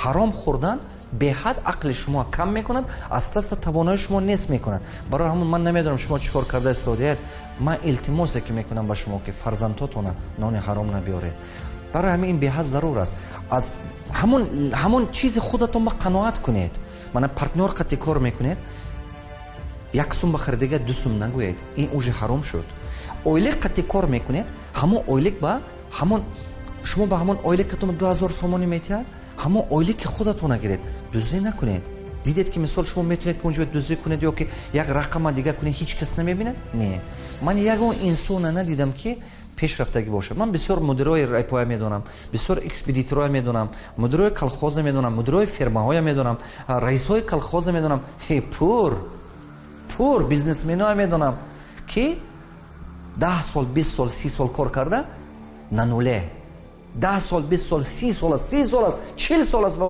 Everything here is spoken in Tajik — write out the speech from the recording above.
Ҳаром хӯрдан беҳад ақли шумо кам мекунад, аста аста тавонои шумо нест мекунад. Барои ҳамон ман намедонам, шумо чӣ кор карда истодаед. Ман илтимосе ки мекунам ба шумо, ки фарзандотона нони ҳаром набиёред. Барои ҳамин ин беҳад зарур аст. Аз ҳамон чизи худатон ба қаноат кунед. Мана, партнёр қати кор мекунед, 1 сум ба харидага 2 сум нагӯед, ин уже ҳаром шуд. Ойлик қати кор мекунед, ҳамон ойлик ба ҳамон шумо, ба ҳамон ойликатон 2000 сомонӣ метиҳад, ҳамон ойлики худатона гиред, дуздӣ накунед. Дидед, ки мисол, шумо метавонед, ки унҷо дуздӣ кунед ё ки як рақама дигар кунед, ҳеҷ кас намебинад. Не, ман ягон инсона надидам, ки пешрафтагӣ бошад. Ман бисёр мудирои райпоя медонам, бисёр экспедитороя медонам, мудирои колхоза медонам, мудирои фермаҳоя медонам, раисҳои колхоза медонам, пур бизнесменоя медонам, ки 10 сол, 20 сол, 30 сол кор карда, на нуле. 10 сол, 20 сол, 30 сол аст, 30 сол аст, 40 сол аст.